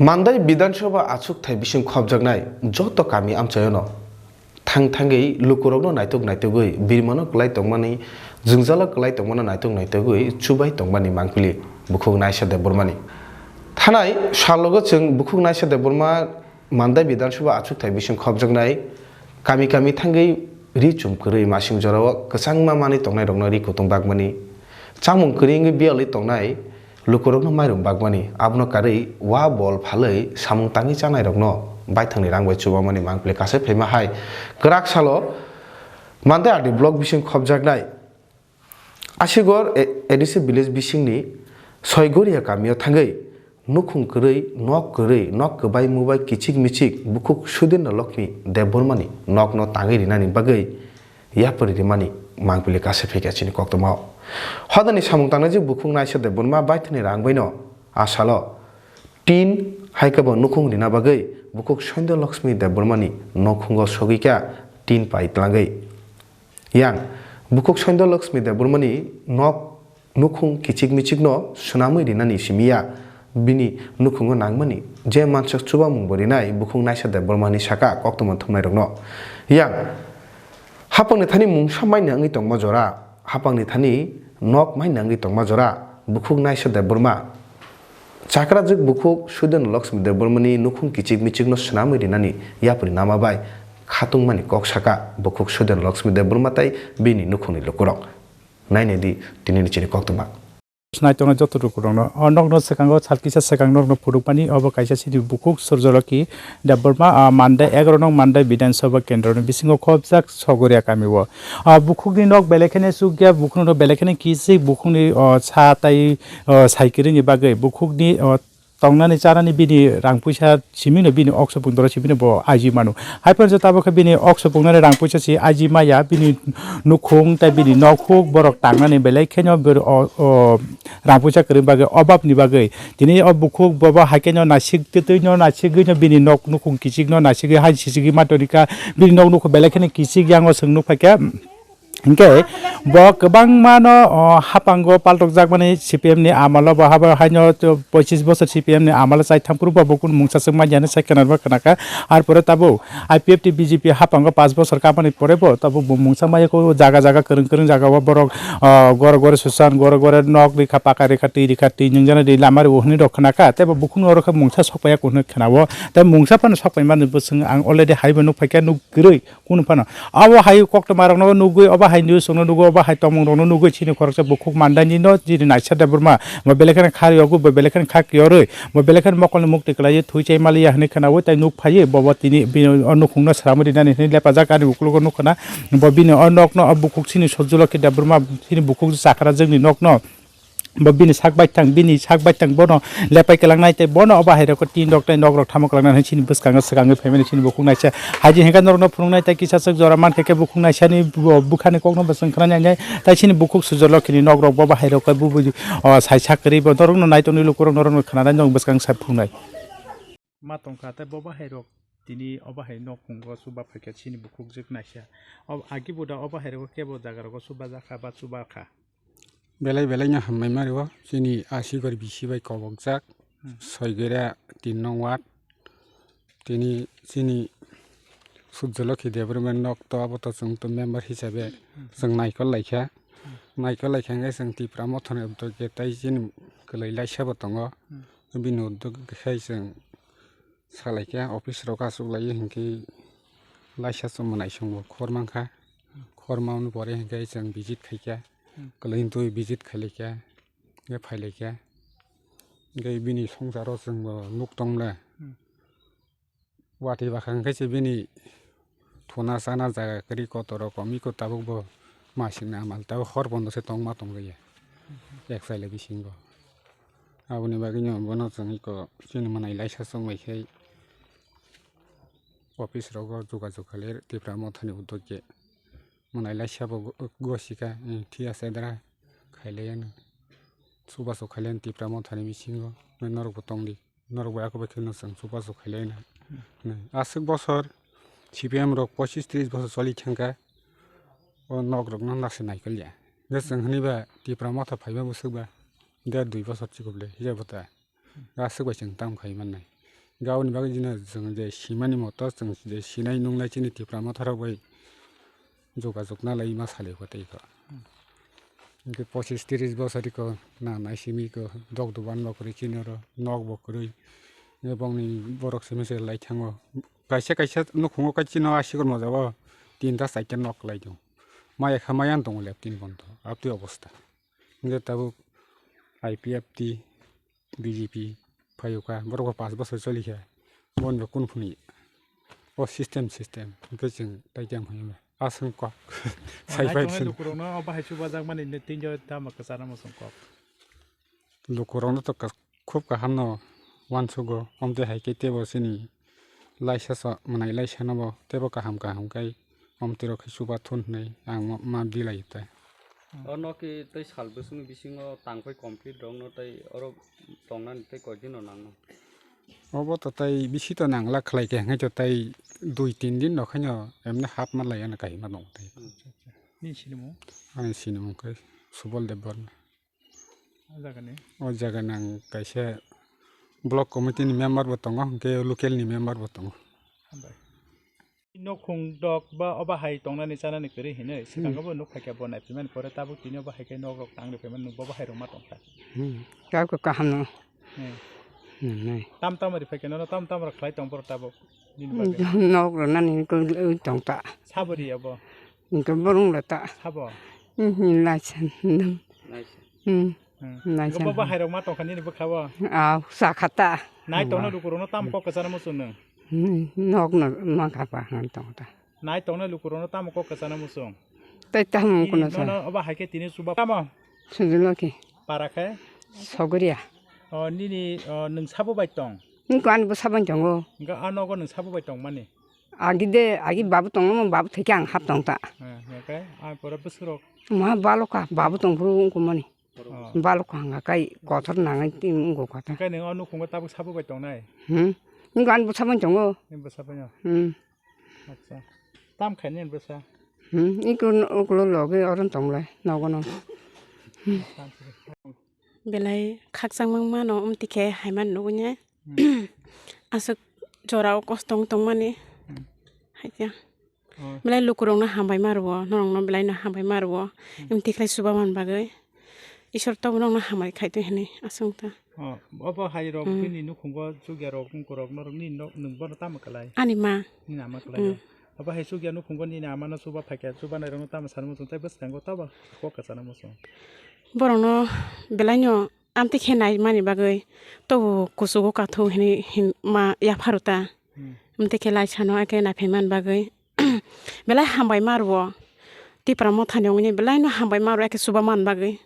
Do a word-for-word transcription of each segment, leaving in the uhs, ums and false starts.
Mandai Bidhan Sabha achukthai bising khopjaknai joto kami amchaiono thang thangwi lukurokno naituk naitugwi, birimano kwlai tongmani, jwngjalo kwlai tongmano naituk naitugwi chubai tongmani mangpili bukhuk Naisha Debbarmani. Thanai salogo chwng bukhuk Naisha Debbarma Mandai Bidhan Sabha achukthai bising khopjaknai kami kami thangwi ri chum kwrwi masing jorao kwchangma manwi tongnairokno ri kutung bakmani, chamung kwrwi wngwi biyalwi tongnai lukurokno mairum bakmani, abono karwi wa bol phalwi samung tangwi chanairokno baithangni rang bai chubamani mangpili kasai phaima hai kwrak salo Mandai R D block bising khopjaknai Asigor A-, A D C village bisingni Soigoria kamio thangwi nukhung kwrwi, nok kwrwi, nok kwbai mubai kichik michik bukhuk Sudendra Lakshmi Debbarmani nokno tangwi rinani bagwi yapri rimani mangpili kasai phaikha chini koktwmao. Hodani samung tangnai je bukhuk Naisha Debbarma baithani rang baino asalo tin hai khe bo nukhung rina bagwi bukhuk Sandhya Lakshmi Debbarmani nukhungo sogwi kha tin pai tlangwi. Yang bukhuk Sandhya Lakshmi Debbarmani nok nukhung kichik michikno swnamwi rinani simi ya, bini nukhungo nangmani je mansak chubamung bo rinai bukhuk Naisha Debbarmani saka koktwma thumnairokno. Yang hapangni thani mungsa maina wngwi tongma jora, hapangni thani nok maina wngwi tongma jora, bukhuk Naisha Debbarma chakrajwk bukhuk Sudendra Lakshmi Debbarmani nukhung kichik michikno swnamwi rinani yapri nama bai khatungmani kok saka bukhuk Sudendra Lakshmi Debbarma tei bini nukhungni lukurok. Nainai di tinini chini koktwma. Nai tongnai joto lukurokno. O nokno swkango sal kisa swkang nokno phunukmani obo kaisa chini bukhuk Surjoloki Debbarma, ah, Mandai egaroh nong Mandai Bidhan Sabha Kendroni bisingo khopjak Sogoria kamio. Ah, bukhukni nok belai kheno chukya, bukhukni nok belai kheno kisik, bukhukni, oh, sa tai, oh, saikirini bagwi bukhukni, oh, tongnani chanani bini rang puisa simino bini okso pungdoro simino bo aji mano. Hai phano tabuk khe bini okso pungnani rang puisa si aji maya, bini nukhung tei bini nokhuk borok tangnani belai kheno bor-, o, o, rang puisa kwrwini bagwi, obabni bagwi. Tini o bukhuk bobo hai kheno naisik twino naisigwino bini nok nukhung kichikno naisigwi hai sisigwi ma tongwi kha. Bini nok nukhung belai kheno kichik yango chwng nukphaikha. Hinkhe bo kwbangmano, o, hapango paltokjakmani C P M ni amalo bo habo haino to poichis bosor C P M ni amalo chaitham phuru bo bo kunu mungsa swk manya hinwi sai khwnarokbo khnakha. Arpore tabuk I P F T B J P hapango panch bosor kamani pore bo tabuk bo mungsa maya kho jaga jaga kwrwng kwrwng jaga o borok, o, goro goro susan goro goro nok rikha paka rikha twi rikha twi nwngjani ri lama rio hinwi rok khnakha tei bo bukhukni oro khe mungsa sokpaiya kho hinwi khna-o tei mungsa phano sokpaimani bwswk ang already haibo nukphaikha nuk kwrwi. Kunu phano abo hai koktwma rokno nugwi, obo hai news rokno nugwi, obo hai tongmung rokno nugwi chini khoroksa bukhuk Mandai ni no chini Naisha Debbarma bo belai kheno kha riogo, bo belai kheno kha kiyorwi, bo belai kheno mokol ni mukti kwlaiwi thwi chai maliya hinwi khwnawi tei nuk phaiwi bo, bo tini bini o nukhung no sramwi rinani hinwi lepajak ani ukologo nuk khwna. Bo bini o nok no o bukhuk chini Sojoloki Debbarma chini bukhuk chakra jwkni nok no. Bo bini sak baithang, bini sak baithang bono lepai kwlangnai tei bono obo hai rokno tin rok tei nok rok thamo kwlangnai hinwi chini bwskango swkangwi phaimani chini bukhuk Naisha. Haji hwnkhe norokno phunuknai tei kisa swk jora mankhe khe bukhuk Naisani bu-, bwkhani kokno bo chwng khwnanai nai tei chini bukhuk Sujolokini nok rok bo bahai rok khe bubu, o, sai sak kwrwi bo norokno nai tongwi lukurok norokno khwnanai norok bwskang sai phunuknai. Ma tongkha tei bo bahai rok tini obo hai nok khungo chuba phaikha chini bukhuk jwk Naisha. O, agi buda obo hai rok kebo jaga rogo chuba jakha ba chuba kha. Belai belai no hambai ma rio chini Asigor bisi bai kobokjak, hmm, Soigera tin nong ward. Tini chini Sujolokhi Debbarma nok to abo to chwng to member hisabe, hmm, chwng naikol laikha. Hmm. Naikol laikha hwnkhe chwng Tipra Mothani uddog khe tai chini kwlai laisa bo tongo. Hmm. Bini uddog khai chwng salaikha, office rok achuk lai hinkhe laisa chwng mwnaisong bo khor mankha. Khor mani pore hinkhe chwng visit khaikha. Hmm. Kwlwng twi visit khailaikha, hinkhe phailaikha. Hinkhe bini swngcharo chwngbo nuk tongle. Hmm. Watwi bakha hinkhe se bini thuna chana jaga kwrwi kotor rok kom, iko tabuk bo masingni amal, tabuk hor bondo se tongma tonglaiya. Hmm. Ek chaila bisingo. Aboni bagwino bono chwng iko chini mwnai laisa chongbai khai office rogo jogajog khailai Tipra Mothani uddog khe. Mwnai laisa bo go-, gosika, eh, thik ase dara, khailai ano. Chubachu khailai ano Tipra Mothani bisingo, norok bo tongdi, norok bai ako bai kheno chwng chubachu khailai ano. Aswk bosor C P M rok pochis tris bosor choli thangkha, o nok rokno nase naikolya. Hwnkhe chwng hwnwi ba Tipra Motha phaiba bwswk ba, der dui bosor chikop le, hijab ta. Aswk bai chwng tamo khai mannai. Gaboni bagwi jino chwng je simani moto chwng je sinai nungnai chini Tipra Motha rok bai jogajog nalai ma sali kho tei kho. Hwnkhe pochis tris bosori kho nanai simi kho dok doban bo kwrwi chini oro nok bo kwrwi. Hwnkhe bongni borok simi se lai thango. Kaisa kaisa nukhungo kai chino asikor mojabo tinta chaita nok kwlai tongo. Maya kha maya wng tongo left tin bondo abtwi obosta. Hwnkhe tabuk I P F T, B J P phaiyokha, borok bo pash bosor cholikha, boni bo kunu phunui o system system hwnkhe chwng tai tei wng phai ma aswk kok. Sai Nai phai tongnai swn. Lukurokno o bahai chubajakmani ne tinjo tamo kwcharo muchung kok. Lukurokno to ka-, khub kaham no uansugo, omtwi hai khe teibo chini laisa sa mwnai laisa no bo teibo kaham kaham khai omtwi rok khe chuba thun hwnwi ang ma, ma bilai tai. O no ki tei sal bwswkni bisingo tangphai complete rok no tei oro tongnani tei koi dino nangno? Obo to tei bisi to nangla khlai khe hwnkhe to tei dui tin din rok haino emne hap ma lai ano kahima nong tei. Hmm. Nini sinimung? Ani sinimung khe Subol Debbarma. O jagani? O jagani ang kaisa block committee ni member bo tongo, hwnkhe local ni member bo tongo. Hambai. Nokhung dok ba obo hai tongnani chanani kwrwi hinwi, hmm, swkango bo nuk phaikha bo naiphimani pore tabuk tini obo hai khe nok rok tang rwphaimani nwng bo bahai rok ma tongkha. Hmm. Tabuk kaham no. Hmm. Hmm, nai. Tam tam ri phaikha nono tam tam rok khlai tong borok tabuk. Nini bagwi. Hmm, nok rwnani kwrwi tongta. Sabo ri abo. Hwnkhe borok le ta. Sabo. Hmm, hmm, laisa. Hmm. Laisa. Hmm. Hmm. Naisang. Bo bahai rok ma tongkha nini bwkha o? Aw, sakha ta. Nai tongna lukurokno tamo kok kwchana muchung nung? Hmm, nokno mankha pa hwn tong ta. Nai tongna lukurokno tamo kok kwchana muchung? Tei tamo nini kuno sa. Nono obo hai khe tini chuba tamo? Sujulokhi. Para khe? Sogriya. O, nini, o, nwng sabo bai tong? Nwng ko ani bwsa bai tongo. Hwnkhe a nogo nwng sabo bai tongmani? Agi de, agi babu tongo, babu thwikhe ang hap tong ta. Eh, hwnkhe a pore bwswk rok? Ma baloka, babu tong phuru wngkhe mani. Oh. Baloka hwnka kai kothor nangai twi wngkha khe. Hwnkhe nwng o nukhungo tabuk sabo bai tongnai? Hmm. Nwng ani bwsa bai tongo. Nini bwsa bai no? Hmm. Acha. Tam khaini ani bwsa? Hmm. Iko, iko logi oron tonglai nogo no. Belai khakchangma mano, wngtwi khe hai mani nugwi ne. Hmm. Aswk jorao kosto wng tongmani. Hmm. Hai khe. Oh. Belai lukurokno hambai ma rwo, norokno belaino hambai ma rwo. Hmm. Wngtwi khlai chuba man bagwi. Isor tobo norokno hambai khai tong hinwi aswk wng ta. Oh, obo hai rok, hmm, bini nukhungo chukya rok, wngkor rok, norok nini nok, nwng bono tamo kwlai? Ani ma. Nini ama kwlai, hmm, o. Obo hai chukya nukhungo nini amano chuba phaikha, chubanai rokno tamo sana muchung tei bwskango tobo kok kwchana muchung? Borokno belaino amtwi khe naimani bagwi tobo kuchugo kathok hinwi hin ma yapharo ta. Hmm. Amtwi khe laisano ake naiphaimani bagwi belai hambai ma rwo. Tipra Mothani wngwi belaino hambai ma rwo ake chuba man bagwi.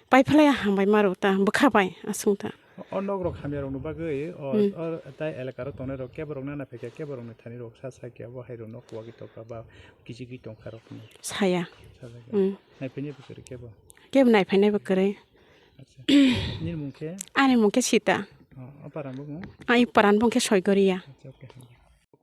Paiphalai hambai ma rwo ta bwkha bai aswk ta. O nok rok hamya rokni bagwi o, hmm, o tai elaka rok tongnai rok kebo rok nana phaikha, kebo rokni thani rok sa sa khe abo hai rokno kuwagwi tongkha ba kichigwi tongkha rok hinwi. Saya. Sa sa khe. Hmm. Naiphainai bo kwrwi kebo? Kebo naiphainai bo kwrwi. Acha. Nini mung khe? Ani mung khe Sita. O, o paran bo mung? Ai paran bo khe Soigoriya. Acha, okay.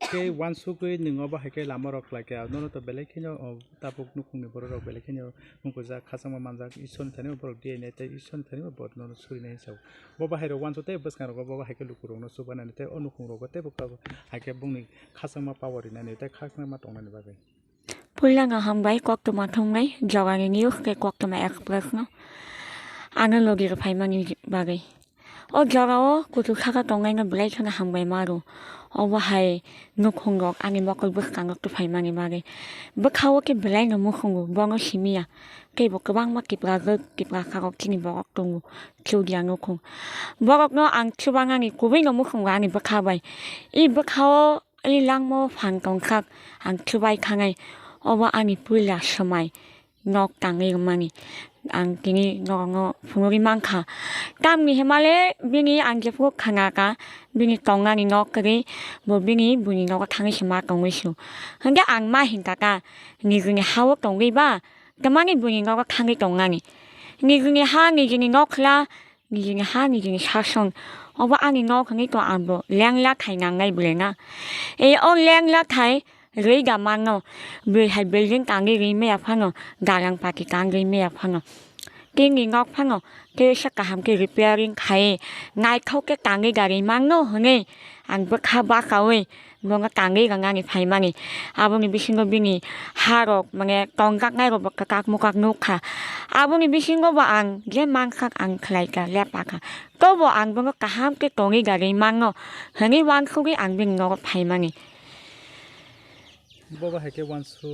Khe uansugwi nwng obo hai khe lama rok khlai kha, nono to belai kheno, o, tabuk nukhungni borok rok belai kheno mukujak, khachangma manjak, Iswrni thani borok D N A tei Iswrni thani borok nono surinai hinwi sao. Bo bahai rok uansuk tei bwskang rogo bo hai khe lukurokno chubanani tei o nukhung rogo tei bwkha hai khe bongni khachangma power rinani tei khachangma tongnani bagwi. Puila no hambai koktwma thumnai Jogani news tei Koktwma Express no ano logi rwphaimani bagwi. O jorao kuchuk saka tongnaino belai kheno hambai maro. Obo hai nukhung rok ani mokol bwskango tuphaimani bagwi. Bwkhao khe belaino mukhungo bono simiya. Teibo kwbangma Tipra rwk, Tiprasa rok chini borok tongo. Chudya nukhung. Borokno ang chubanani kubuino mukhungo ani bwkha bai. I bwkhao Ani langmao phan tongthak ang chubai thanai, obo ani puila swmai nok tangwi rwmani. Ang tini norokno phunugwi mankha. Tamni hwnmale bini ang jephuru khanakha, bini tongnani nok kwrwi, bo bini buini nogo thangwi se ma tongwi su. Hwnkhe ang ma hinkha ta, nijini ha-o tongwi ba, tamani buini nogo thangwi tongnani. Nijini ha, nijini nok khwla, Nijini ha, nijini sason. Obo ani nok hwnwi to ang bo lengla thai nangnai bwlena. E o lengla thai rwi da mano. Bwrwi hai building tangwi rwi maya phano, dalang pati tangwi maya phano. tini nok phano tei sa kaham khe repairing khai naithok khe tangwi gari mangno hwnwi ang bwkha bakaui bono tangwi rwnani phaimani. Aboni bisingo bini harok mane tongjaknairokbo kwkak mukak nukha. Aboni bisingo bo ang je mankha ang khlaikha lepakha. Tobo ang bono kaham khe tongwi gari mangno hwnwi uansugwi ang bini nogo phaimani. Bobo hai khe uansu